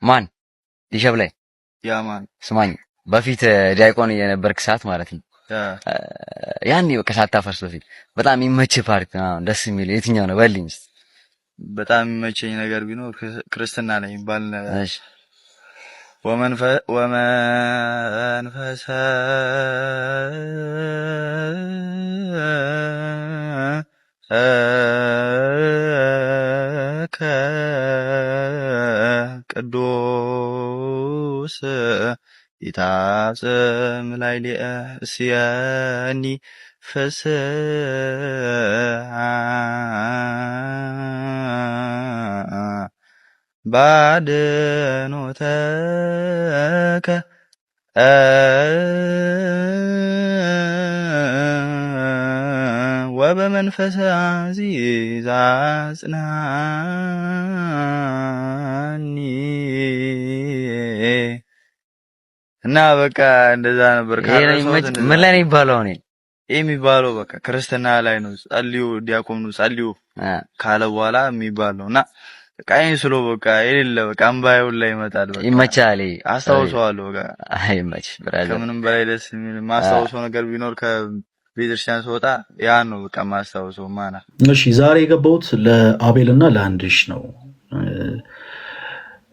ማን ዲሸብ ላይ Yeah man። ስማኝ፣ በፊት ዲያቆን የነበርክ ሰዓት ማለት ነው። ያኔ በቃ ሳታፈርስ በፊት በጣም የሚመችህ part ደስ የሚል የትኛው ነው? በልኝ እስኪ። በጣም የሚመቸኝ ነገር ቢኖር ክርስትና ላይ የሚባል እሺ። ወመንፈሰ ቅዱስ ይታጽም ላዕሌየ እስየኒ ፍስሐ ባድኖተከ ወበመንፈሰ አዚዝ አጽናኒ እና በቃ እንደዛ ነበር። ይሄ ነው የሚመች። ምን ላይ ነው የሚባለው? አሁን ይሄ የሚባለው በቃ ክርስትና ላይ ነው። ጸልዩ፣ ዲያቆኑ ጸልዩ ካለ በኋላ የሚባል ነው እና በቃ ይሄን ስሎ በቃ የሌለ በቃ እምባዬ ሁላ ይመጣል። በቃ ይመቻል። አስታውሰዋለሁ። በቃ አይ ይመች brother። ከምንም በላይ ደስ የሚል ማስታውሰው ነገር ቢኖር ከቤተክርስቲያን ስወጣ ያ ነው በቃ ማስታውሰው ማና። እሺ፣ ዛሬ የገባሁት ለአቤልና ለአንድሽ ነው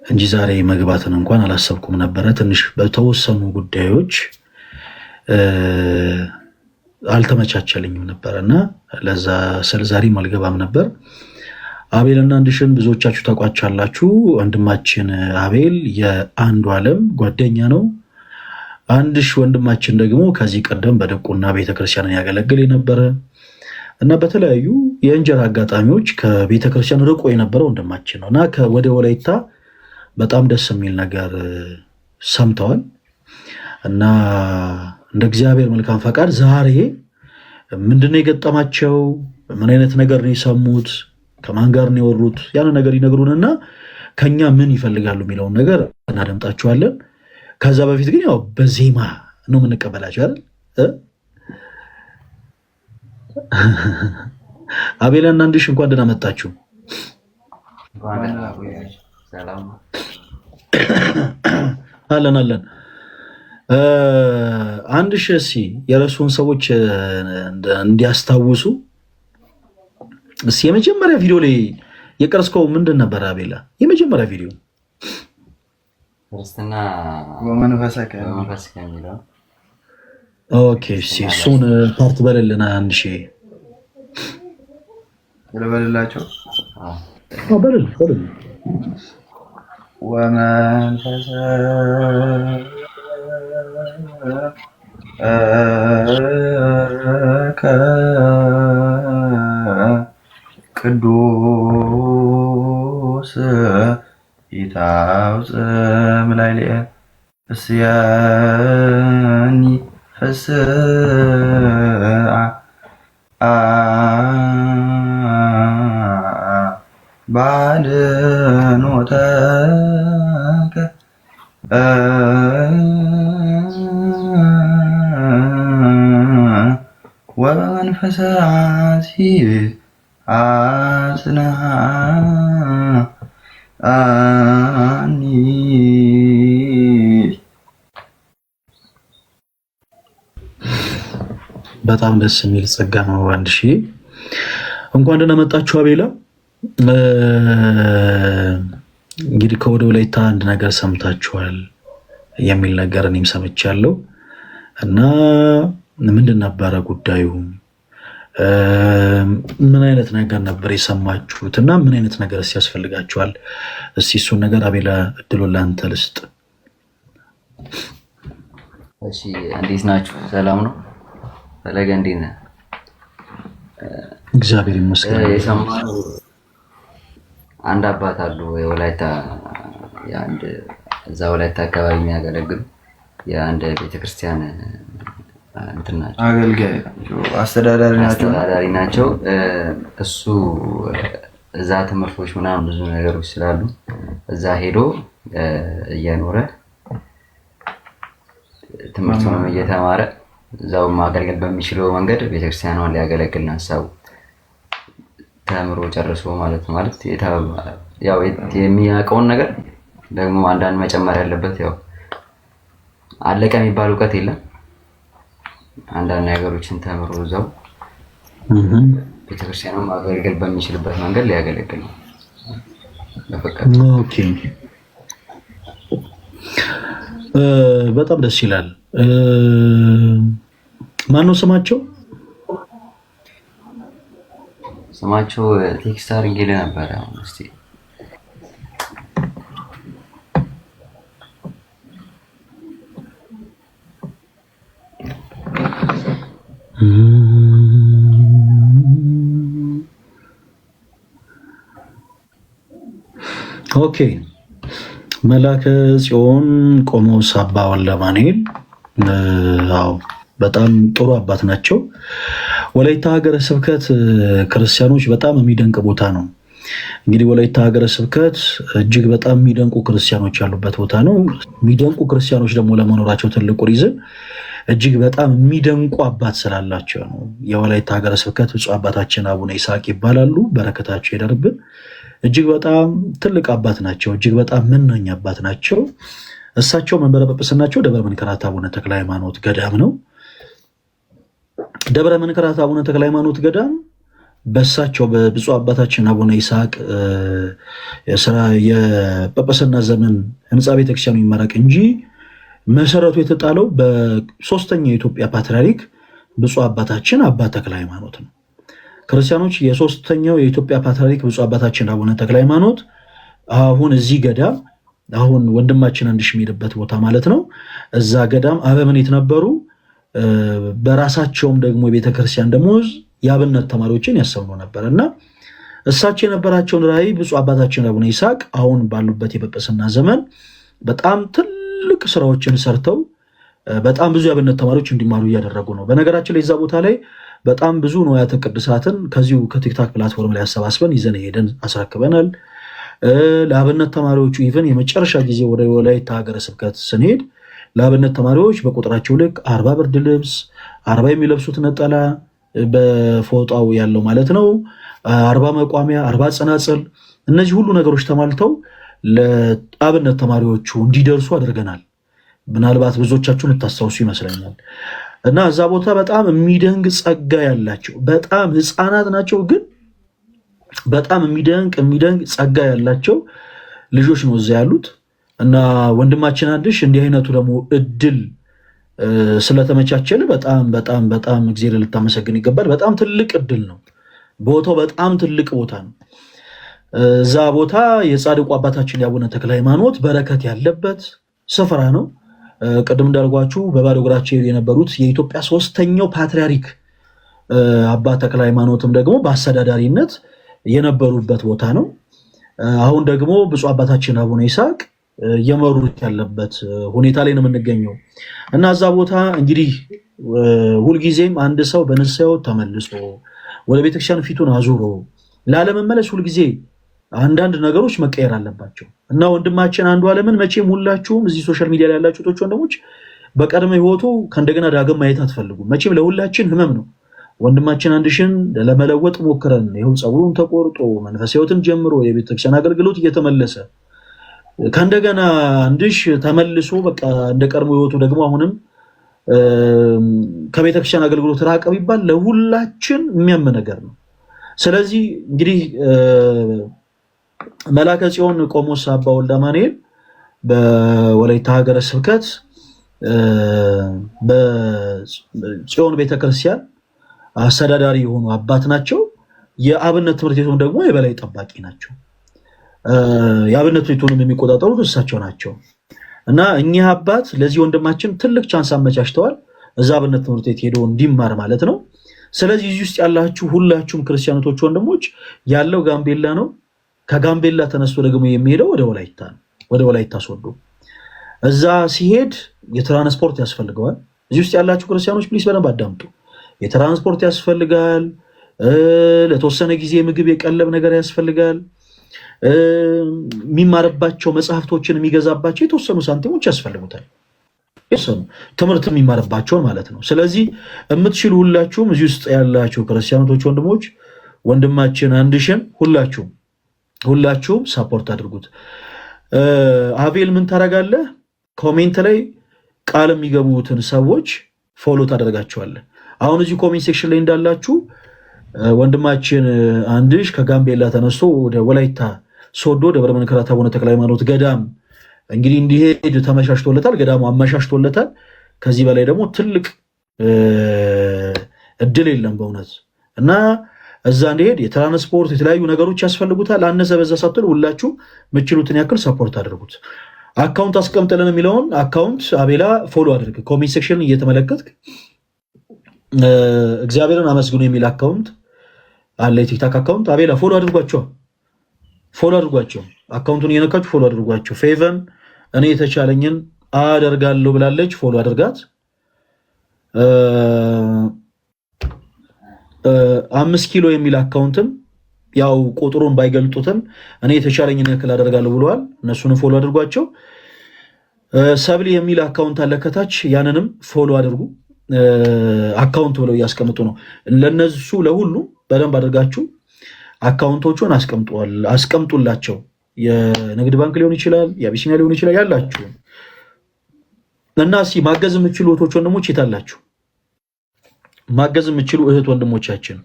እንጂ ዛሬ መግባትን እንኳን አላሰብኩም ነበረ። ትንሽ በተወሰኑ ጉዳዮች አልተመቻቸልኝም ነበረ እና ለዛ ስል ዛሬም አልገባም ነበር። አቤልና አንድሽን ብዙዎቻችሁ ታውቋቻላችሁ። ወንድማችን አቤል የአንዱ ዓለም ጓደኛ ነው። አንድሽ ወንድማችን ደግሞ ከዚህ ቀደም በድቁና ቤተክርስቲያንን ያገለግል የነበረ እና በተለያዩ የእንጀራ አጋጣሚዎች ከቤተክርስቲያን ርቆ የነበረ ወንድማችን ነው እና ወደ ወላይታ በጣም ደስ የሚል ነገር ሰምተዋል እና እንደ እግዚአብሔር መልካም ፈቃድ ዛሬ ምንድነው የገጠማቸው? ምን አይነት ነገር ነው የሰሙት? ከማን ጋር ነው የወሩት? ያን ነገር ይነግሩንና ከኛ ምን ይፈልጋሉ የሚለውን ነገር እናደምጣቸዋለን። ከዛ በፊት ግን ያው በዜማ ነው የምንቀበላቸው አይደል? አቤልና አንድሽ እንኳን ደህና መጣችሁ። አለን አለን። አንድሽ እስኪ የረሱን ሰዎች እንዲያስታውሱ እስኪ የመጀመሪያ ቪዲዮ ላይ የቀረጽከው ምንድን ነበር? አቤላ የመጀመሪያ ቪዲዮ ክርስትና ወመንፈሰከ የሚለው። Okay፣ እሺ እሱን part በልልን። አንድ ሺህ ልበልላቸው። በልል በልል። ወመንፈሰ ቅዱስ ይታውፅእ ላዕሌየ እስየኒ ፍስሐ ባድኖተከ ወበመንፈሰ አሲብ አጽንዓኒ። በጣም ደስ የሚል ጸጋ ነው። አንድ ሺህ እንኳን ደህና መጣችሁ። አቤላ፣ እንግዲህ ከወደ ወላይታ አንድ ነገር ሰምታችኋል የሚል ነገር እኔም ሰምቻለሁ እና ምንድን ነበረ ጉዳዩ? ምን አይነት ነገር ነበር የሰማችሁት? እና ምን አይነት ነገር ያስፈልጋችኋል? እስኪ እሱን ነገር አቤላ እድሉን ለአንተ ልስጥ። እሺ፣ እንዴት ናችሁ? ሰላም ነው? ፈለገ እንዴት ነህ? እግዚአብሔር ይመስገን። የሰማነው አንድ አባት አሉ የወላይታ የአንድ እዛ ወላይታ አካባቢ የሚያገለግሉ የአንድ ቤተክርስቲያን እንትን ናቸው፣ አገልጋይ ናቸው፣ አስተዳዳሪ ናቸው። አስተዳዳሪ ናቸው። እሱ እዛ ትምህርቶች ምናምን ብዙ ነገሮች ስላሉ እዛ ሄዶ እየኖረ ትምህርቱንም እየተማረ እዛው ማገልገል በሚችለው መንገድ ቤተክርስቲያኗን ሊያገለግል ነው ሀሳቡ። ተምሮ ጨርሶ ማለት ማለት ያው የሚያውቀውን ነገር ደግሞ አንዳንድ መጨመር ያለበት ያው አለቀ የሚባል እውቀት የለም። አንዳንድ ነገሮችን ተምሮ እዛው ቤተክርስቲያኑን ማገልገል በሚችልበት መንገድ ሊያገለግል ነው። Okay፣ በጣም ደስ ይላል። ማነው ስማቸው? ስማቸው text አድርጌልህ ነበረ። እስኪ Okay፣ መላከ ጽዮን ቆሞስ አባ ወልደ አማኑኤል። አዎ በጣም ጥሩ አባት ናቸው። ወላይታ ሀገረ ስብከት ክርስቲያኖች በጣም የሚደንቅ ቦታ ነው። እንግዲህ ወላይታ ሀገረ ስብከት እጅግ በጣም የሚደንቁ ክርስቲያኖች ያሉበት ቦታ ነው። የሚደንቁ ክርስቲያኖች ደግሞ ለመኖራቸው ትልቁ reason እጅግ በጣም የሚደንቁ አባት ስላላቸው ነው። የወላይታ ሀገረ ስብከት ብፁዕ አባታችን አቡነ ይስሐቅ ይባላሉ። በረከታቸው ይደርብን። እጅግ በጣም ትልቅ አባት ናቸው። እጅግ በጣም መናኝ አባት ናቸው። እሳቸው መንበረ ጵጵስናቸው ደብረ መንከራት አቡነ ተክለ ሃይማኖት ገዳም ነው። ደብረ መንከራት አቡነ ተክለ ሃይማኖት ገዳም በእሳቸው በብፁዕ አባታችን አቡነ ይስሐቅ የጵጵስና ዘመን ህንፃ ቤተክርስቲያኑ ይመረቅ እንጂ መሰረቱ የተጣለው በሶስተኛው የኢትዮጵያ ፓትርያርክ ብፁዕ አባታችን አባ ተክለ ሃይማኖት ነው። ክርስቲያኖች የሶስተኛው የኢትዮጵያ ፓትርያርክ ብፁዕ አባታችን አቡነ ተክለ ሃይማኖት አሁን እዚህ ገዳም አሁን ወንድማችን አንድሽ የሚሄድበት ቦታ ማለት ነው። እዛ ገዳም አበምኔት ነበሩ። በራሳቸውም ደግሞ የቤተክርስቲያን ደሞዝ የአብነት ተማሪዎችን ያሰምሩ ነበር እና እሳቸው የነበራቸውን ራዕይ ብፁዕ አባታችን አቡነ ይስሐቅ አሁን ባሉበት የጵጵስና ዘመን በጣም ትልቅ ስራዎችን ሰርተው በጣም ብዙ የአብነት ተማሪዎች እንዲማሩ እያደረጉ ነው። በነገራችን ላይ እዛ ቦታ ላይ በጣም ብዙ ንዋያተ ቅድሳትን ከዚሁ ከ TikTok platform ላይ አሰባስበን ይዘን ሄደን አስረክበናል። ለአብነት ተማሪዎቹ even የመጨረሻ ጊዜ ወደ ወላይታ ሀገረ ስብከት ስንሄድ ለአብነት ተማሪዎች በቁጥራቸው ልክ 40 ብርድ ልብስ፣ 40 የሚለብሱት ነጠላ በፎጣው ያለው ማለት ነው፣ 40 መቋሚያ፣ 40 ጸናጽል፣ እነዚህ ሁሉ ነገሮች ተሟልተው ለአብነት ተማሪዎቹ እንዲደርሱ አድርገናል። ምናልባት ብዙዎቻችሁ የምታስታውሱ ይመስለኛል። እና እዛ ቦታ በጣም የሚደንቅ ጸጋ ያላቸው በጣም ህፃናት ናቸው፣ ግን በጣም የሚደንቅ ጸጋ ያላቸው ልጆች ነው እዛ ያሉት። እና ወንድማችን አንድሽ እንዲህ አይነቱ ደግሞ እድል ስለተመቻቸል በጣም በጣም በጣም እግዚአብሔር ልታመሰግን ይገባል። በጣም ትልቅ እድል ነው። ቦታው በጣም ትልቅ ቦታ ነው። እዛ ቦታ የጻድቁ አባታችን የአቡነ ተክለ ሃይማኖት በረከት ያለበት ስፍራ ነው። ቅድም እንዳልኳችሁ በባዶ እግራቸው የነበሩት የኢትዮጵያ ሶስተኛው ፓትርያርክ አባ ተክለ ሃይማኖትም ደግሞ በአስተዳዳሪነት የነበሩበት ቦታ ነው። አሁን ደግሞ ብፁዕ አባታችን አቡነ ይስሐቅ እየመሩት ያለበት ሁኔታ ላይ ነው የምንገኘው። እና እዛ ቦታ እንግዲህ ሁልጊዜም አንድ ሰው በንስሐ ተመልሶ ወደ ቤተክርስቲያን ፊቱን አዙሮ ላለመመለስ ሁልጊዜ አንዳንድ ነገሮች መቀየር አለባቸው። እና ወንድማችን አንዱ አለምን መቼም ሁላችሁም እዚህ social media ላይ ያላችሁ ወንድሞች በቀድሞ ህይወቱ ከእንደገና ዳግም ማየት አትፈልጉም። መቼም ለሁላችን ህመም ነው። ወንድማችን አንድሽን ለመለወጥ ሞክረን ይኸው ፀጉሩን ተቆርጦ መንፈሳዊ ህይወትን ጀምሮ የቤተክርስቲያን አገልግሎት እየተመለሰ ከእንደገና አንድሽ ተመልሶ በቃ እንደ ቀድሞ ህይወቱ ደግሞ አሁንም ከቤተክርስቲያን አገልግሎት ራቀ ቢባል ለሁላችን የሚያም ነገር ነው። ስለዚህ እንግዲህ መላከ ጽዮን ቆሞስ አባ ወልደ አማኑኤል በወላይታ ሀገረ ስብከት በጽዮን ቤተክርስቲያን አስተዳዳሪ የሆኑ አባት ናቸው። የአብነት ትምህርት ቤቱም ደግሞ የበላይ ጠባቂ ናቸው። የአብነት ቤቱንም የሚቆጣጠሩት እሳቸው ናቸው። እና እኚህ አባት ለዚህ ወንድማችን ትልቅ chance አመቻችተዋል። እዛ አብነት ትምህርት ቤት ሄዶ እንዲማር ማለት ነው። ስለዚህ እዚህ ውስጥ ያላችሁ ሁላችሁም ክርስቲያኖች ወንድሞች ያለው ጋምቤላ ነው። ከጋምቤላ ተነስቶ ደግሞ የሚሄደው ወደ ወላይታ ነው፣ ወደ ወላይታ ሶዶ። እዛ ሲሄድ የትራንስፖርት ያስፈልገዋል። እዚህ ውስጥ ያላችሁ ክርስቲያኖች please በደንብ አዳምጡ። የትራንስፖርት ያስፈልጋል። ለተወሰነ ጊዜ ምግብ የቀለብ ነገር ያስፈልጋል። የሚማርባቸው መጽሐፍቶችን የሚገዛባቸው የተወሰኑ ሳንቲሞች ያስፈልጉታል። የተወሰኑ ትምህርት የሚማርባቸውን ማለት ነው። ስለዚህ የምትችሉ ሁላችሁም እዚህ ውስጥ ያላችሁ ክርስቲያኖች ወንድሞች ወንድማችን አንድሽን ሁላችሁም support አድርጉት። አቤል ምን ታደርጋለህ? Comment ላይ ቃል የሚገቡትን ሰዎች follow ታደርጋቸዋለህ። አሁን እዚህ comment section ላይ እንዳላችሁ ወንድማችን አንድሽ ከጋምቤላ ተነስቶ ወደ ወላይታ ሶዶ ደብረ መንክራት አቡነ ተክለ ሃይማኖት ገዳም እንግዲህ እንዲሄድ ተመቻችቶለታል። ገዳሙ አመቻችቶለታል። ከዚህ በላይ ደግሞ ትልቅ እድል የለም በእውነት። እና እዛ እንዲሄድ የትራንስፖርት የተለያዩ ነገሮች ያስፈልጉታል። አነሰ በዛ ሳትሉ ሁላችሁ የምችሉትን ያክል support አድርጉት። Account አስቀምጥልን የሚለውን account አቤላ follow አድርግ። Comment section እየተመለከትክ እግዚአብሔርን አመስግኑ የሚል account አለ፣ የ TikTok account። አቤላ follow አድርጓቸው፣ follow አድርጓቸው። Account ኡን እየነካችሁ follow አድርጓቸው። ፌቨን እኔ የተቻለኝን አደርጋለሁ ብላለች፣ follow አድርጋት። 5 ኪሎ የሚል account ም ያው ቁጥሩን ባይገልጡትም እኔ የተቻለኝን ያክል አደርጋለሁ ብለዋል። እነሱንም follow አድርጓቸው። ሰብሊ የሚል account አለ ከታች፣ ያንንም follow አድርጉ። Account ብለው እያስቀምጡ ነው። ለነሱ ለሁሉም በደንብ አድርጋችሁ account ኦቹን አስቀምጡላቸው። የንግድ ባንክ ሊሆን ይችላል፣ የአቢሲኒያ ሊሆን ይችላል ያላችሁ። እና እስኪ ማገዝ የምትችሉ እህቶች ወንድሞች የታላችሁ? ማገዝ የምትችሉ እህት ወንድሞቻችን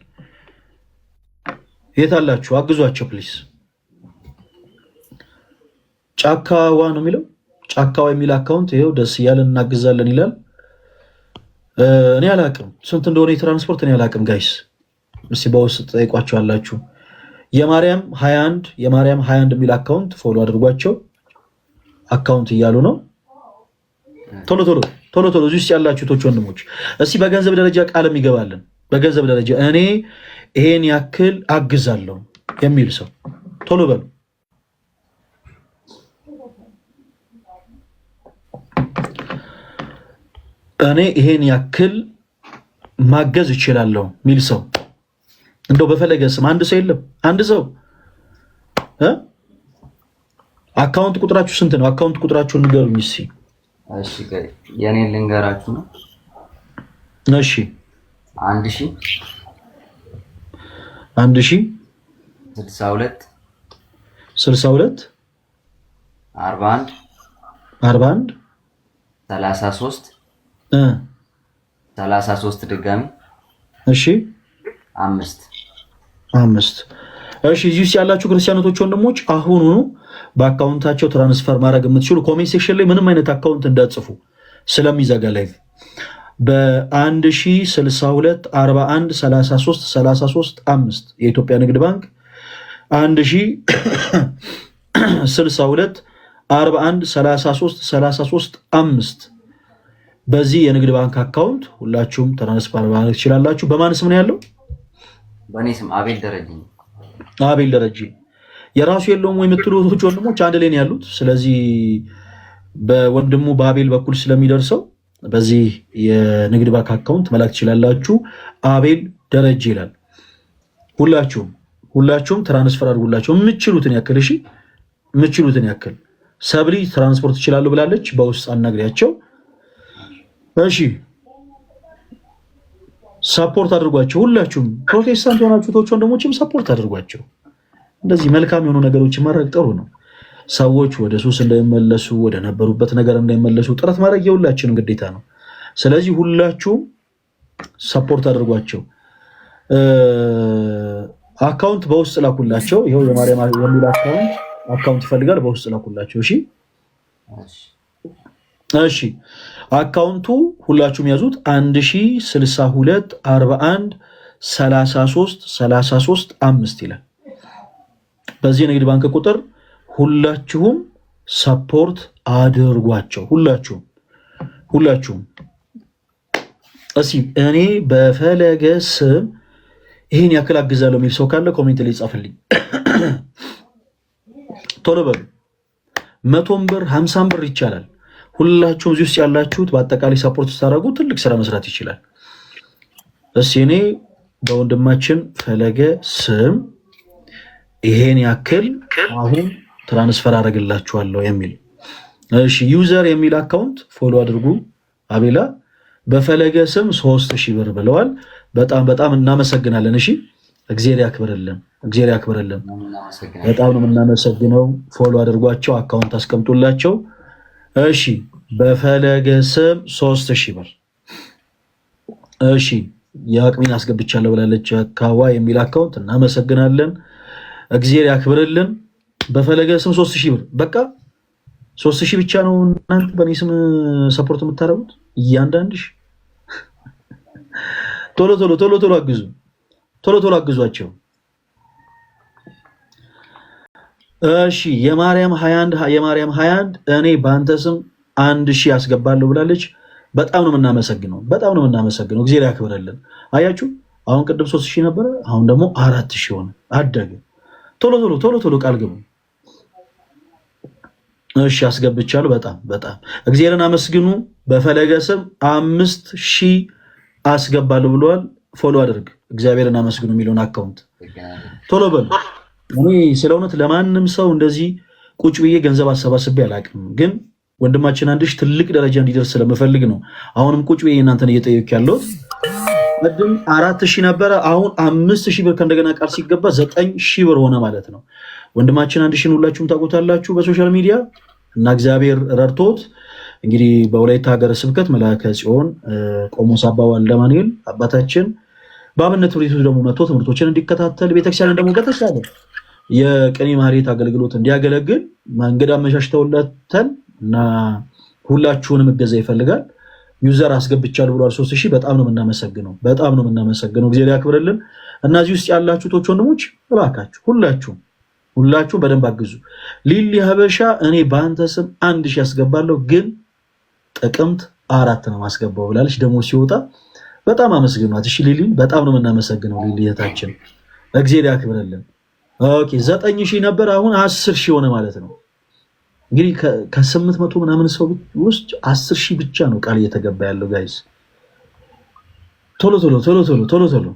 የታላችሁ? አግዟቸው please። ጫካዋ ነው የሚለው፣ ጫካዋ የሚል account ይኸው ደስ እያለን እናግዛለን ይላል። እኔ አላቅም ስንት እንደሆነ የትራንስፖርት፣ እኔ አላቅም guys፣ እስኪ በውስጥ ጠይቋቸው አላችሁ። የማርያም 21፣ የማርያም 21 የሚል account follow አድርጓቸው። Account እያሉ ነው። ቶሎ ቶሎ ቶሎ ቶሎ እዚህ ውስጥ ያላችሁ እህቶች ወንድሞች፣ እስኪ በገንዘብ ደረጃ ቃል የሚገባልን፣ በገንዘብ ደረጃ እኔ ይሄን ያክል አግዛለሁ የሚል ሰው ቶሎ በሉ። እኔ ይሄን ያክል ማገዝ እችላለሁ የሚል ሰው እንደው በፈለገ ስም አንድ ሰው የለም። አንድ ሰው። Account ቁጥራችሁ ስንት ነው? Account ቁጥራችሁን ንገሩኝ እስኪ። እሺ የኔን ልንገራችሁ ነው። እሺ። 1000 1000 62 62 41 41 33 33 ድጋሚ። እሺ። 5። 5። እሺ፣ እዚህ ውስጥ ያላችሁ ክርስቲያኖች ወንድሞች አሁኑኑ በ account ኣቸው transfer ማድረግ የምትችሉ comment section ላይ ምንም አይነት account እንዳትጽፉ ስለሚዘጋ live፣ በ1062 41 33 33 5 የኢትዮጵያ ንግድ ባንክ 1062 41 33 33 5፣ በዚህ የንግድ ባንክ account ሁላችሁም transfer ማድረግ ትችላላችሁ። በማን ስም ነው ያለው? በእኔ ስም፣ አቤል ደረጀ። አቤል ደረጀ። የራሱ የለውም ወይ የምትሉ እህቶች ወንድሞች አንድ ላይ ነው ያሉት። ስለዚህ በወንድሙ በአቤል በኩል ስለሚደርሰው በዚህ የንግድ ባንክ account መላክ ትችላላችሁ። አቤል ደረጀ ይላል። ሁላችሁም ሁላችሁም transfer አድርጉላቸው የምትችሉትን ያክል። እሺ፣ የምትችሉትን ያክል። ሰብሊ ትራንስፖርት ይችላሉ ብላለች። በውስጥ አናግሪያቸው። እሺ፣ support አድርጓቸው። ሁላችሁም ፕሮቴስታንት የሆናችሁ እህቶች ወንድሞችም support አድርጓቸው። እንደዚህ መልካም የሆኑ ነገሮችን ማድረግ ጥሩ ነው። ሰዎች ወደ ሱስ እንዳይመለሱ፣ ወደ ነበሩበት ነገር እንዳይመለሱ ጥረት ማድረግ የሁላችንም ግዴታ ነው። ስለዚህ ሁላችሁም support አድርጓቸው። Account በውስጥ ላኩላቸው። ይኸው የማርያም የሚል account ይፈልጋል። በውስጥ ላኩላቸው። እሺ እሺ። Account ኡ ሁላችሁም ያዙት፣ 1062 41 33 33 5 ይላል። በዚህ የንግድ ባንክ ቁጥር ሁላችሁም support አድርጓቸው። ሁላችሁም ሁላችሁም እስኪ እኔ በፈለገ ስም ይህን ያክል አግዛለሁ የሚል ሰው ካለ comment ላይ ጻፍልኝ። ቶሎ በሉ። 100ም ብር 50ም ብር ይቻላል። ሁላችሁም እዚህ ውስጥ ያላችሁት በአጠቃላይ support ስታደርጉ ትልቅ ስራ መስራት ይችላል። እስኪ እኔ በወንድማችን ፈለገ ስም ይሄን ያክል አሁን transfer አደርግላችኋለሁ የሚል። እሺ፣ user የሚል account follow አድርጉ። አቤላ በፈለገ ስም 3000 ብር ብለዋል። በጣም በጣም እናመሰግናለን። እሺ፣ እግዚአብሔር ያክብርልን፣ እግዚአብሔር ያክብርልን። በጣም ነው የምናመሰግነው። Follow አድርጓቸው፣ account አስቀምጡላቸው። እሺ በፈለገ ስም 3000 ብር። እሺ የአቅሜን አስገብቻለሁ ብላለች ካዋ የሚል account እናመሰግናለን። እግዚአብሔር ያክብርልን። በፈለገ ስም 3000 ብር። በቃ 3000 ብቻ ነው እናንተ በእኔ ስም support የምታደርጉት? እያንዳንድሽ ቶሎ ቶሎ ቶሎ ቶሎ አግዙ፣ ቶሎ ቶሎ አግዟቸው። እሺ የማርያም 21 የማርያም 21 እኔ በአንተ ስም 1000 አስገባለሁ ብላለች። በጣም ነው የምናመሰግነው፣ በጣም ነው የምናመሰግነው። እግዚአብሔር ያክብርልን። አያችሁ አሁን ቅድም 3000 ነበረ፣ አሁን ደግሞ 4000 ሆነ፣ አደገ። ቶሎ ቶሎ ቶሎ ቶሎ ቃል ግቡ። እሺ አስገብቻለሁ። በጣም በጣም እግዚአብሔርን አመስግኑ። በፈለገ ስም 5000 አስገባለሁ ብለዋል። Follow አድርግ እግዚአብሔርን አመስግኑ የሚለውን account ቶሎ በሉ። እኔ ስለ እውነት ለማንም ሰው እንደዚህ ቁጭ ብዬ ገንዘብ አሰባስቤ አላውቅም፣ ግን ወንድማችን አንድሽ ትልቅ ደረጃ እንዲደርስ ስለምፈልግ ነው አሁንም ቁጭ ብዬ እናንተን እየጠየኩ ያለሁት። ቅድም 4000 ነበረ፣ አሁን 5000 ብር ከእንደገና ቃል ሲገባ 9000 ብር ሆነ ማለት ነው። ወንድማችን አንድሽን ሁላችሁም ታውቁታላችሁ በ social media እና እግዚአብሔር ረድቶት እንግዲህ በወላይታ ሀገረ ስብከት መልአከ ጽዮን ቆሞስ አባ ወልደ አማኑኤል አባታችን በአብነት ትምህርት ቤቱ ደግሞ መጥቶ ትምህርቶችን እንዲከታተል ቤተክርስቲያንን ደግሞ ከተሻለ የቅኔ ማህሌት አገልግሎት እንዲያገለግል መንገድ አመቻችተውለታል እና ሁላችሁንም እገዛ ይፈልጋል። User አስገብቻለሁ ብሏል 3000። በጣም ነው የምናመሰግነው፣ በጣም ነው የምናመሰግነው። እግዚአብሔር ያክብርልን። እና እዚህ ውስጥ ያላችሁ ቶች ወንድሞች እባካችሁ ሁላችሁም ሁላችሁም በደንብ አግዙ። ሊሊ ሀበሻ እኔ በአንተ ስም 1000 ያስገባለሁ ግን ጥቅምት 4 ነው ማስገባው ብላለች። ደግሞ ሲወጣ በጣም አመስግኗት። እሺ ሊሊን በጣም ነው የምናመሰግነው። ሊሊ እህታችን እግዚአብሔር ያክብርልን። Okay 9000 ነበር አሁን 10000 ሆነ ማለት ነው። እንግዲህ ከ800 ምናምን ሰው ውስጥ 10000 ብቻ ነው ቃል እየተገባ ያለው guys። ቶሎ ቶሎ ቶሎ ቶሎ ቶሎ ቶሎ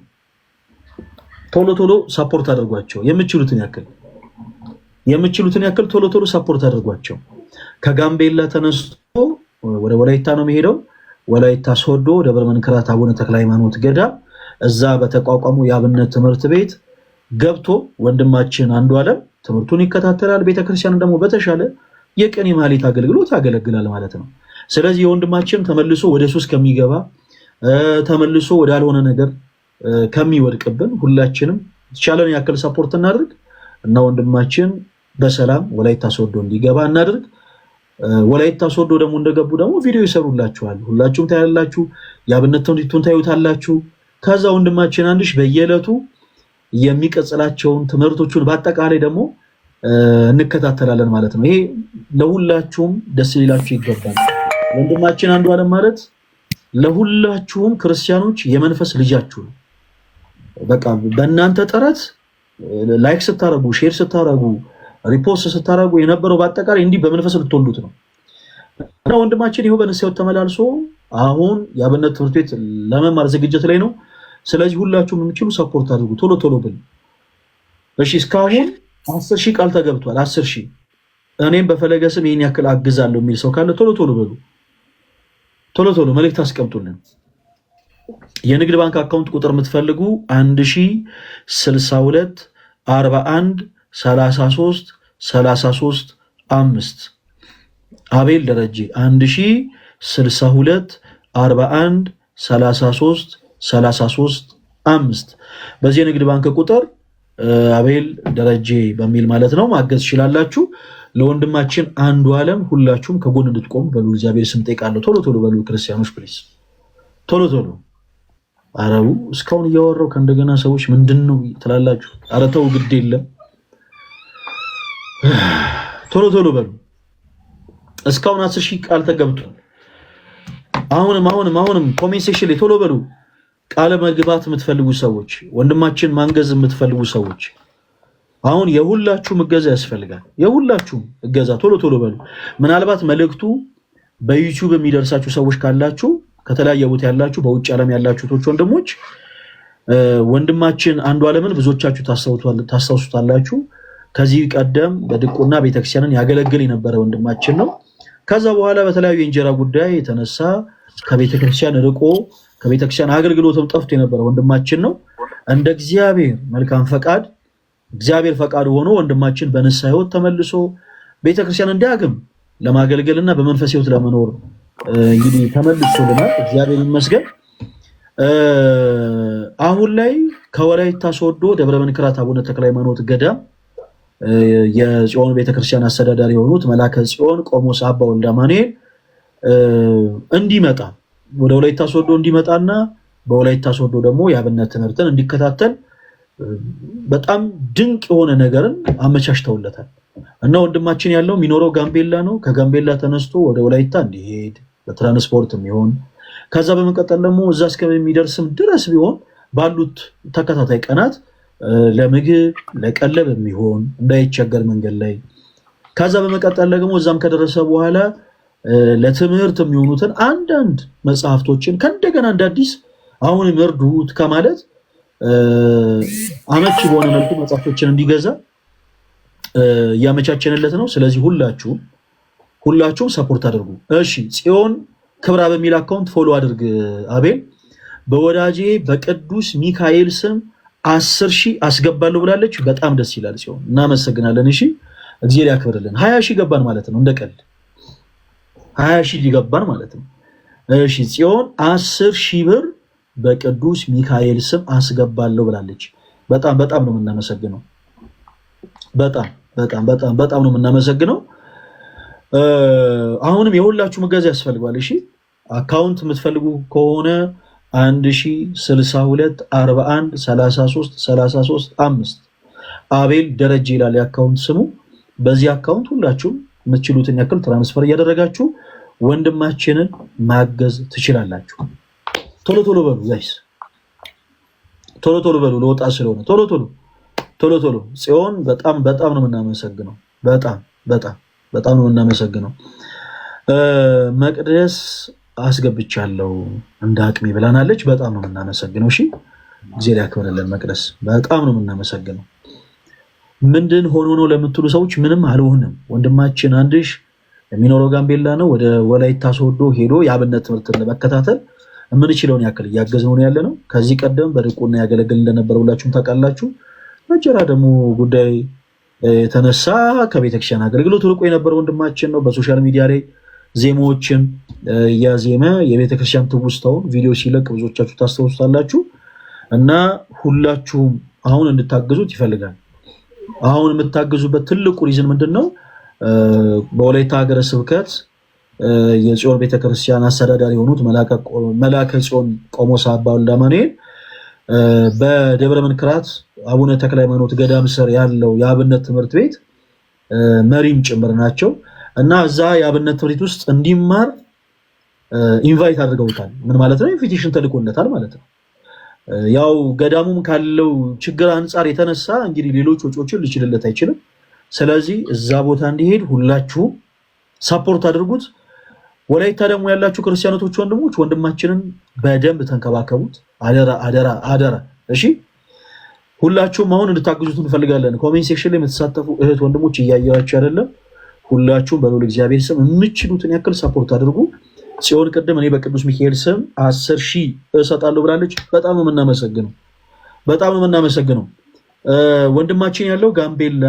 ቶሎ ቶሎ support አድርጓቸው የምችሉትን ያክል የምችሉትን ያክል ቶሎ ቶሎ support አድርጓቸው። ከጋምቤላ ተነስቶ ወደ ወላይታ ነው የሚሄደው። ወላይታ ሶዶ ደብረ መንክራት አቡነ ተክለ ሃይማኖት ገዳም እዛ በተቋቋሙ የአብነት ትምህርት ቤት ገብቶ ወንድማችን አንዱዓለም ትምህርቱን ይከታተላል። ቤተክርስቲያንን ደግሞ በተሻለ የቅኔ ማህሌት አገልግሎት ያገለግላል ማለት ነው። ስለዚህ የወንድማችን ተመልሶ ወደ ሱስ ከሚገባ ተመልሶ ወዳልሆነ ነገር ከሚወድቅብን ሁላችንም የተቻለን ያክል support እናድርግ እና ወንድማችን በሰላም ወላይታ ሶዶ እንዲገባ እናድርግ። ወላይታ ሶዶ ደግሞ እንደገቡ ደግሞ ቪዲዮ ይሰሩላችኋል። ሁላችሁም ታያላችሁ፣ የአብነት ትምህርቱን ታዩታላችሁ። ከዛ ወንድማችን አንድሽ በየዕለቱ የሚቀጽላቸውን ትምህርቶቹን በአጠቃላይ ደግሞ እንከታተላለን ማለት ነው። ይሄ ለሁላችሁም ደስ ሊላችሁ ይገባል። ወንድማችን አንዱዓለም ማለት ለሁላችሁም ክርስቲያኖች የመንፈስ ልጃችሁ ነው። በቃ በእናንተ ጥረት like ስታረጉ፣ share ስታረጉ፣ repost ስታረጉ የነበረው በአጠቃላይ እንዲህ በመንፈስ ልትወልዱት ነው እና ወንድማችን ይኸው በንስሐ ተመላልሶ አሁን የአብነት ትምህርት ቤት ለመማር ዝግጅት ላይ ነው። ስለዚህ ሁላችሁም የምችሉ support አድርጉ ቶሎ ቶሎ ብል። እሺ እስካሁን 10,000 ቃል ተገብቷል። 10,000 እኔም በፈለገ ስም ይሄን ያክል አግዛለሁ የሚል ሰው ካለ ቶሎ ቶሎ በሉ፣ ቶሎ ቶሎ መልእክት አስቀምጡልን። የንግድ ባንክ account ቁጥር የምትፈልጉ 1062 41 33 33 5 አቤል ደረጀ 1062 41 33 33 5 በዚህ የንግድ ባንክ ቁጥር አቤል ደረጀ በሚል ማለት ነው ማገዝ ትችላላችሁ። ለወንድማችን አንዱዓለም ሁላችሁም ከጎን እንድትቆሙ በሉ እግዚአብሔር ስም ጠይቃለሁ። ቶሎ ቶሎ በሉ ክርስቲያኖች please፣ ቶሎ ቶሎ። አረቡ እስካሁን እያወራሁ ከእንደገና ሰዎች ምንድን ነው ትላላችሁ? ኧረ ተው ግድ የለም ቶሎ ቶሎ በሉ። እስካሁን 10,000 ቃል ተገብቷል። አሁንም አሁንም አሁንም comment section ላይ ቶሎ በሉ። ቃለ መግባት የምትፈልጉ ሰዎች፣ ወንድማችን ማገዝ የምትፈልጉ ሰዎች አሁን የሁላችሁም እገዛ ያስፈልጋል። የሁላችሁም እገዛ ቶሎ ቶሎ በሉ። ምናልባት መልእክቱ በዩቲዩብ የሚደርሳችሁ ሰዎች ካላችሁ፣ ከተለያየ ቦታ ያላችሁ፣ በውጭ ዓለም ያላችሁ ቶች ወንድሞች ወንድማችን አንዱዓለምን ብዙዎቻችሁ ታስታውሱታላችሁ። ከዚህ ቀደም በድቁና ቤተክርስቲያንን ያገለግል የነበረ ወንድማችን ነው። ከዛ በኋላ በተለያዩ የእንጀራ ጉዳይ የተነሳ ከቤተክርስቲያን ርቆ ከቤተክርስቲያን አገልግሎትም ጠፍቶ የነበረ ወንድማችን ነው። እንደ እግዚአብሔር መልካም ፈቃድ እግዚአብሔር ፈቃድ ሆኖ ወንድማችን በንስሐ ሕይወት ተመልሶ ቤተክርስቲያን እንዲያግም ለማገልገልና በመንፈስ ሕይወት ለመኖር እንግዲህ ተመልሶልናል። እግዚአብሔር ይመስገን። አሁን ላይ ከወላይታ ሶዶ ደብረ መንክራት አቡነ ተክለ ሃይማኖት ገዳም የጽዮን ቤተክርስቲያን አስተዳዳሪ የሆኑት መላከ ጽዮን ቆሞስ አባ ወልደ አማኑኤል እንዲመጣ ወደ ወላይታ ሶዶ እንዲመጣና በወላይታ ሶዶ ደግሞ የአብነት ትምህርትን እንዲከታተል በጣም ድንቅ የሆነ ነገርን አመቻችተውለታል። እና ወንድማችን ያለው የሚኖረው ጋምቤላ ነው። ከጋምቤላ ተነስቶ ወደ ወላይታ እንዲሄድ በትራንስፖርት የሚሆን ከዛ በመቀጠል ደግሞ እዛ እስከሚደርስም ድረስ ቢሆን ባሉት ተከታታይ ቀናት ለምግብ ለቀለብ የሚሆን እንዳይቸገር መንገድ ላይ፣ ከዛ በመቀጠል ደግሞ እዛም ከደረሰ በኋላ ለትምህርት የሚሆኑትን አንዳንድ መጽሐፍቶችን ከእንደገና እንደ አዲስ አሁንም እርዱት ከማለት አመቺ በሆነ መልኩ መጽሐፍቶችን እንዲገዛ እያመቻቸንለት ነው። ስለዚህ ሁላችሁም support አድርጉ። እሺ፣ ጽዮን ክብራ በሚል account follow አድርግ አቤል። በወዳጄ በቅዱስ ሚካኤል ስም 10,000 አስገባለሁ ብላለች። በጣም ደስ ይላል ጽዮን፣ እናመሰግናለን። እሺ፣ እግዚአብሔር ያክብርልን። 20,000 ገባን ማለት ነው። እንደ ቀልድ 20,000 ገባን ማለት ነው። እሺ፣ ጽዮን 10,000 ብር በቅዱስ ሚካኤል ስም አስገባለሁ ብላለች። በጣም በጣም ነው የምናመሰግነው። በጣም በጣም በጣም በጣም ነው የምናመሰግነው። አሁንም የሁላችሁም እገዛ ያስፈልገዋል። እሺ፣ account የምትፈልጉ ከሆነ 1062 41 33 33 5 አቤል ደረጀ ይላል የ account ስሙ። በዚህ account ሁላችሁም የምትችሉትን ያክል transfer እያደረጋችሁ ወንድማችንን ማገዝ ትችላላችሁ። ቶሎ ቶሎ በሉ guys፣ ቶሎ ቶሎ በሉ፣ ለወጣ ስለሆነ ቶሎ ቶሎ ቶሎ ቶሎ። ጽዮን በጣም በጣም ነው የምናመሰግነው። በጣም በጣም በጣም ነው የምናመሰግነው። መቅደስ አስገብቻለሁ እንደ አቅሜ ብላናለች። በጣም ነው የምናመሰግነው። እሺ፣ እግዚአብሔር ያክብርልን። መቅደስ በጣም ነው የምናመሰግነው። ምንድን ሆኖ ነው ለምትሉ ሰዎች ምንም አልሆንም። ወንድማችን አንድሽ የሚኖረው ጋምቤላ ነው። ወደ ወላይታ ሶዶ ሄዶ የአብነት ትምህርትን ለመከታተል የምንችለውን ያክል እያገዝነው ነው ያለ ነው። ከዚህ ቀደም በድቁና ያገለግል እንደነበረ ሁላችሁም ታውቃላችሁ። መጀራ ደግሞ ጉዳይ የተነሳ ከቤተክርስቲያን አገልግሎት ርቆ የነበረ ወንድማችን ነው። በ social media ላይ ዜማዎችን እያዜመ የቤተክርስቲያን ትውስታውን ቪዲዮ ሲለቅ ብዙዎቻችሁ ታስታውሳላችሁ። እና ሁላችሁም አሁን እንድታግዙት ይፈልጋል። አሁን የምታግዙበት ትልቁ reason ምንድን ነው? በወላይታ ሀገረ ስብከት የጽዮን ቤተክርስቲያን አስተዳዳሪ የሆኑት መላከ ጽዮን ቆሞስ አባ ወልደ አማኑኤል በደብረ መንክራት አቡነ ተክለ ሃይማኖት ገዳም ስር ያለው የአብነት ትምህርት ቤት መሪም ጭምር ናቸው እና እዛ የአብነት ትምህርት ቤት ውስጥ እንዲማር invite አድርገውታል። ምን ማለት ነው? invitation ተልኮለታል ማለት ነው። ያው ገዳሙም ካለው ችግር አንጻር የተነሳ እንግዲህ ሌሎች ወጪዎችን ሊችልለት አይችልም። ስለዚህ እዛ ቦታ እንዲሄድ ሁላችሁም support አድርጉት። ወላይታ ደግሞ ያላችሁ ክርስቲያኖች ወንድሞች ወንድማችንን በደንብ ተንከባከቡት። አደራ አደራ አደራ። እሺ፣ ሁላችሁም አሁን እንድታግዙት እንፈልጋለን። comment section ላይ የምትሳተፉ እህት ወንድሞች እያየኋቸው አይደለም። ሁላችሁም በልዑል እግዚአብሔር ስም የምችሉትን ያክል support አድርጉ። ጽዮን ቅድም እኔ በቅዱስ ሚካኤል ስም 10,000 እሰጣለሁ ብላለች። በጣም ነው የምናመሰግነው። በጣም ነው የምናመሰግነው። ወንድማችን ያለው ጋምቤላ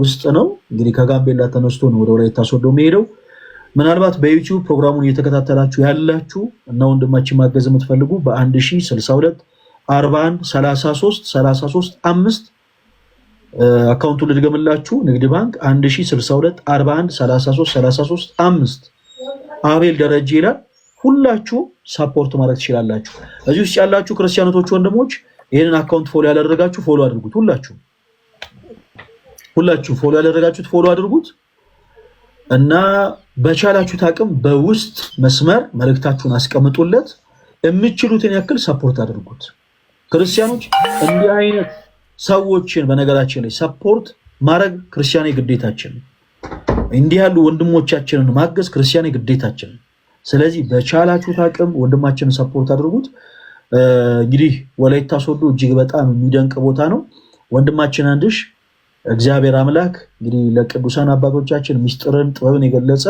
ውስጥ ነው። እንግዲህ ከጋምቤላ ተነስቶ ነው ወደ ወላይታ ሶዶ የሚሄደው። ምናልባት በዩቲዩብ ፕሮግራሙን እየተከታተላችሁ ያላችሁ እና ወንድማችን ማገዝ የምትፈልጉ በ1062 41 33 33 5 account ኡን ልድገምላችሁ። ንግድ ባንክ 1062 41 33 33 5 አቤል ደረጀ ይላል። ሁላችሁ support ማድረግ ትችላላችሁ። እዚህ ውስጥ ያላችሁ ክርስቲያኖች ወንድሞች ይህንን account follow ያላደረጋችሁ follow አድርጉት። ሁላችሁ ሁላችሁ follow ያላደረጋችሁት follow አድርጉት እና በቻላችሁት አቅም በውስጥ መስመር መልእክታችሁን አስቀምጡለት። የምችሉትን ያክል support አድርጉት። ክርስቲያኖች እንዲህ አይነት ሰዎችን በነገራችን ላይ support ማድረግ ክርስቲያናዊ ግዴታችን ነው። እንዲህ ያሉ ወንድሞቻችንን ማገዝ ክርስቲያናዊ ግዴታችን ነው። ስለዚህ በቻላችሁት አቅም ወንድማችንን support አድርጉት። እንግዲህ ወላይታ ሶዶ እጅግ በጣም የሚደንቅ ቦታ ነው። ወንድማችን አንድሽ እግዚአብሔር አምላክ እንግዲህ ለቅዱሳን አባቶቻችን ሚስጥርን ጥበብን የገለጸ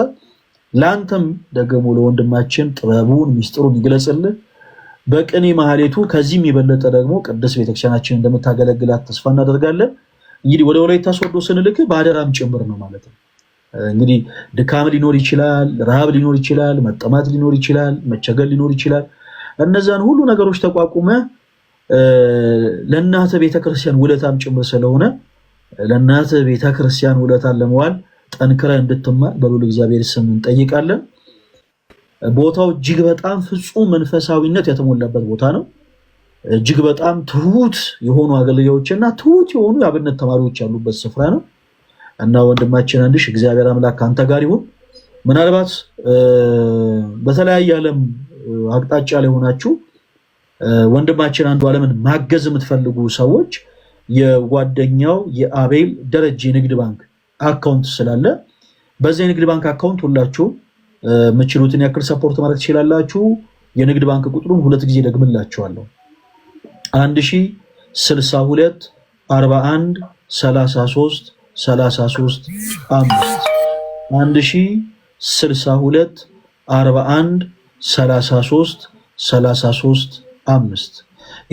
ለአንተም ደግሞ ለወንድማችን ጥበቡን ሚስጥሩን ይግለጽልህ። በቅኔ ማህሌቱ ከዚህም የበለጠ ደግሞ ቅድስት ቤተክርስቲያናችን እንደምታገለግላት ተስፋ እናደርጋለን። እንግዲህ ወደ ወላይታ ሶዶ ስንልክ በአደራም ጭምር ነው ማለት ነው። እንግዲህ ድካም ሊኖር ይችላል፣ ረሃብ ሊኖር ይችላል፣ መጠማት ሊኖር ይችላል፣ መቸገር ሊኖር ይችላል። እነዛን ሁሉ ነገሮች ተቋቁመ ለእናተ ቤተክርስቲያን ውለታም ጭምር ስለሆነ ለእናተ ቤተክርስቲያን ውለታን ለመዋል ጠንክረ እንድትማር በልዑል እግዚአብሔር ስም እንጠይቃለን። ቦታው እጅግ በጣም ፍጹም መንፈሳዊነት የተሞላበት ቦታ ነው። እጅግ በጣም ትሁት የሆኑ አገልጋዮችና ትሁት የሆኑ የአብነት ተማሪዎች ያሉበት ስፍራ ነው እና ወንድማችን አንድሽ እግዚአብሔር አምላክ ከአንተ ጋር ይሁን። ምናልባት በተለያየ ዓለም አቅጣጫ ላይ ሆናችሁ ወንድማችን አንዱ ዓለምን ማገዝ የምትፈልጉ ሰዎች የጓደኛው የአቤል ደረጀ የንግድ ባንክ account ስላለ በዚያ የንግድ ባንክ account ሁላችሁም የምችሉትን ያክል support ማድረግ ትችላላችሁ። የንግድ ባንክ ቁጥሩን ሁለት ጊዜ ደግምላችኋለሁ። 1062 41 33 33 5 1062 41 33 33 5።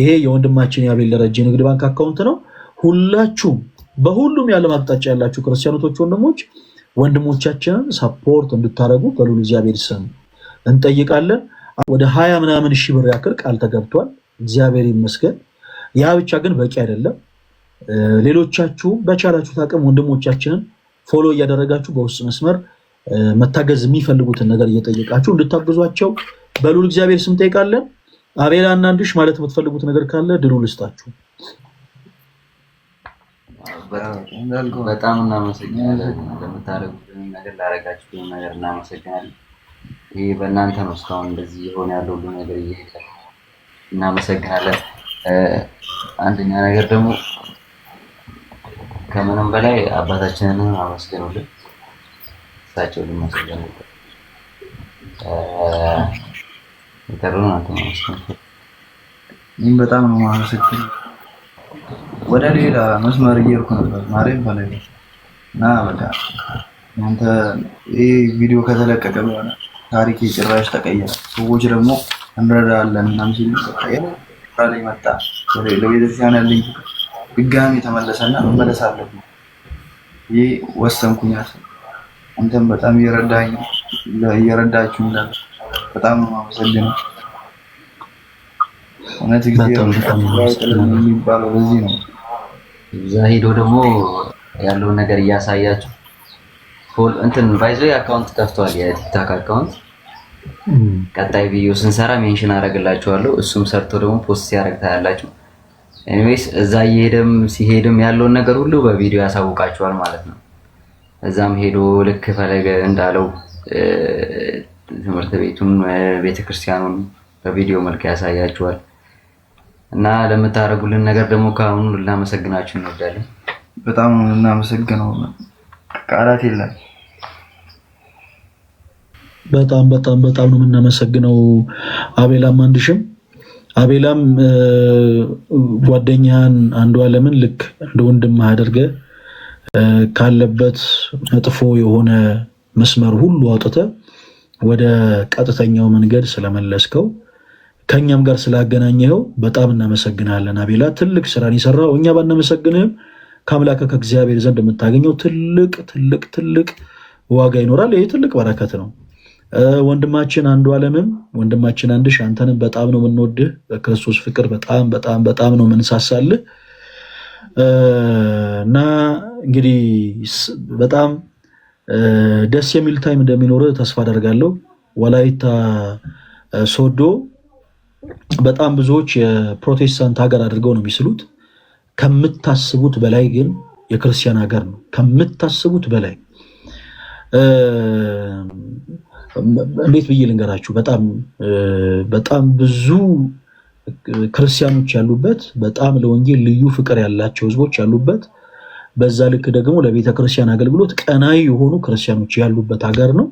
ይሄ የወንድማችን የአቤል ደረጀ የንግድ ባንክ account ነው። ሁላችሁም በሁሉም የዓለም አቅጣጫ ያላችሁ ክርስቲያኖች ወንድሞች ወንድሞቻችንን support እንድታደርጉ በልዑል እግዚአብሔር ስም እንጠይቃለን። ወደ 20 ምናምን ሺህ ብር ያክል ቃል ተገብቷል። እግዚአብሔር ይመስገን። ያ ብቻ ግን በቂ አይደለም። ሌሎቻችሁም በቻላችሁት አቅም ወንድሞቻችንን follow እያደረጋችሁ በውስጥ መስመር መታገዝ የሚፈልጉትን ነገር እየጠየቃችሁ እንድታግዟቸው በልዑል እግዚአብሔር ስም እንጠይቃለን። አቤላ እና አንድሽ ማለት የምትፈልጉት ነገር ካለ ድሉ ልስጣችሁ። በጣም እናመሰግናለን። ለምታደርጉትን ነገር ላደረጋችሁትን ነገር እናመሰግናለን። ይሄ በእናንተ ነው እስካሁን እንደዚህ የሆነ ያለው ሁሉ ነገር እየሄደ እናመሰግናለን። አንደኛ ነገር ደግሞ ከምንም በላይ አባታችንን አመስግኑልን። እሳቸው ሊመሰገኑ የቀረውን አንተ ማመስገን። እኔም በጣም ነው የማመሰግነው። ወደ ሌላ መስመር እየሄድኩ ነበር ማርያም በላይ እና በቃ አንተ ይህ ቪዲዮ ከተለቀቀ በኋላ ታሪክ ጭራሽ ተቀየረ። ሰዎች ደግሞ እንረዳለን ምናምን ሲሉ በቃ ላይ መጣ። ለቤተክርስቲያን ያለኝ ፍቅር ድጋሚ ተመለሰና መመለስ አለብኝ ይህ ወሰንኩኝ። አንተም በጣም እየረዳኝ እየረዳችሁ እንዳለ በጣም ነው የማመሰግነው። እውነት እግዚአብሔር የሚባለው በዚህ ነው። እዛ ሄዶ ደግሞ ያለውን ነገር እያሳያችሁ እንትን ባይዞ account ከፍቷል፣ የቲክቶክ account። ቀጣይ ቪዲዮ ስንሰራ mention አደርግላችኋለሁ። እሱም ሰርቶ ደግሞ post ሲያደርግ ታያላችሁ። Anyways እዛ እየሄደም ሲሄድም ያለውን ነገር ሁሉ በቪዲዮ ያሳውቃችኋል ማለት ነው። እዛም ሄዶ ልክ ፈለገ እንዳለው ትምህርት ቤቱን ቤተክርስቲያኑን በቪዲዮ መልክ ያሳያችኋል። እና ለምታደርጉልን ነገር ደግሞ ከአሁኑ ልናመሰግናችሁ እንወዳለን። በጣም ነው የምናመሰግነው። ቃላት የለም። በጣም በጣም በጣም ነው የምናመሰግነው አቤላም አንድሽም። አቤላም ጓደኛህን አንዱ ዓለምን ልክ እንደ ወንድምህ አድርገህ ካለበት መጥፎ የሆነ መስመር ሁሉ አውጥተህ ወደ ቀጥተኛው መንገድ ስለመለስከው ከኛም ጋር ስላገናኘኸው በጣም እናመሰግናለን። አቤላ ትልቅ ስራን የሰራው እኛ ባናመሰግንህም ከአምላክ ከእግዚአብሔር ዘንድ የምታገኘው ትልቅ ትልቅ ትልቅ ዋጋ ይኖራል። ይህ ትልቅ በረከት ነው። ወንድማችን አንዱ ዓለምም ወንድማችን አንድሽ አንተንም በጣም ነው የምንወድህ። በክርስቶስ ፍቅር በጣም በጣም በጣም ነው የምንሳሳልህ እና እንግዲህ በጣም ደስ የሚል time እንደሚኖርህ ተስፋ አደርጋለሁ። ወላይታ ሶዶ በጣም ብዙዎች የፕሮቴስታንት ሀገር አድርገው ነው የሚስሉት። ከምታስቡት በላይ ግን የክርስቲያን ሀገር ነው። ከምታስቡት በላይ እንዴት ብዬ ልንገራችሁ? በጣም በጣም ብዙ ክርስቲያኖች ያሉበት፣ በጣም ለወንጌል ልዩ ፍቅር ያላቸው ህዝቦች ያሉበት፣ በዛ ልክ ደግሞ ለቤተ ክርስቲያን አገልግሎት ቀናይ የሆኑ ክርስቲያኖች ያሉበት ሀገር ነው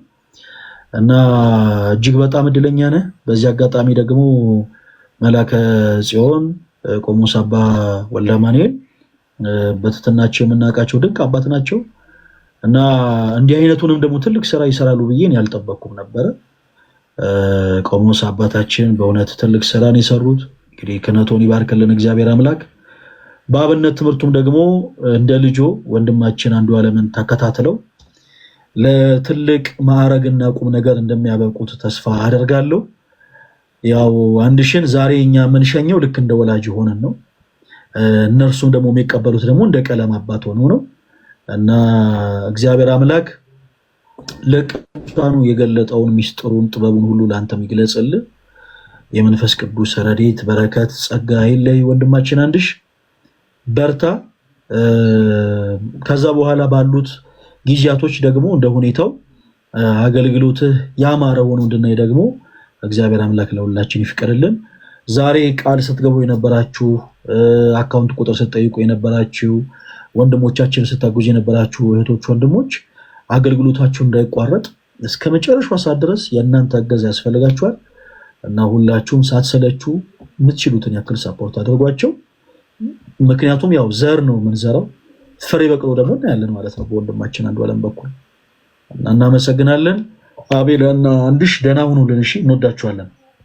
እና እጅግ በጣም እድለኛ ነህ። በዚህ አጋጣሚ ደግሞ መላከ ጽዮን ቆሞስ አባ ወልደ አማኑኤል በትህትናቸው የምናውቃቸው ድንቅ አባት ናቸው እና እንዲህ አይነቱንም ደግሞ ትልቅ ስራ ይሰራሉ ብዬ ያልጠበቅኩም ነበረ። ቆሞስ አባታችን በእውነት ትልቅ ስራን የሰሩት። እንግዲህ ክህነቶን ይባርክልን እግዚአብሔር አምላክ። በአብነት ትምህርቱም ደግሞ እንደ ልጆ ወንድማችን አንዱዓለምን ተከታትለው ለትልቅ ማዕረግና ቁም ነገር እንደሚያበቁት ተስፋ አደርጋለሁ። ያው አንድሽን ዛሬ እኛ የምንሸኘው ልክ እንደ ወላጅ ሆነን ነው። እነርሱም ደግሞ የሚቀበሉት ደግሞ እንደ ቀለም አባት ሆኖ ነው እና እግዚአብሔር አምላክ ለቅዱሳኑ የገለጠውን ሚስጥሩን ጥበቡን ሁሉ ለአንተም ይግለጽልህ። የመንፈስ ቅዱስ ረድኤት፣ በረከት፣ ጸጋ ይለይ። ወንድማችን አንድሽ በርታ። ከዛ በኋላ ባሉት ጊዜያቶች ደግሞ እንደ ሁኔታው አገልግሎትህ ያማረ ሆኖ እንድናይ ደግሞ እግዚአብሔር አምላክ ለሁላችን ይፍቀድልን። ዛሬ ቃል ስትገቡ የነበራችሁ፣ account ቁጥር ስትጠይቁ የነበራችሁ፣ ወንድሞቻችን ስታጉዝ የነበራችሁ እህቶች፣ ወንድሞች አገልግሎታችሁ እንዳይቋረጥ እስከ መጨረሻው ሰዓት ድረስ የእናንተ እገዛ ያስፈልጋችኋል እና ሁላችሁም ሳትሰለችሁ የምትችሉትን ያክል support አድርጓቸው። ምክንያቱም ያው ዘር ነው የምንዘራው፣ ፍሬ በቅሎ ደግሞ እናያለን ማለት ነው በወንድማችን አንዱዓለም በኩል እና እናመሰግናለን። አቤል እና አንድሽ ደህና ሁኑልን። እሺ፣ እንወዳችኋለን።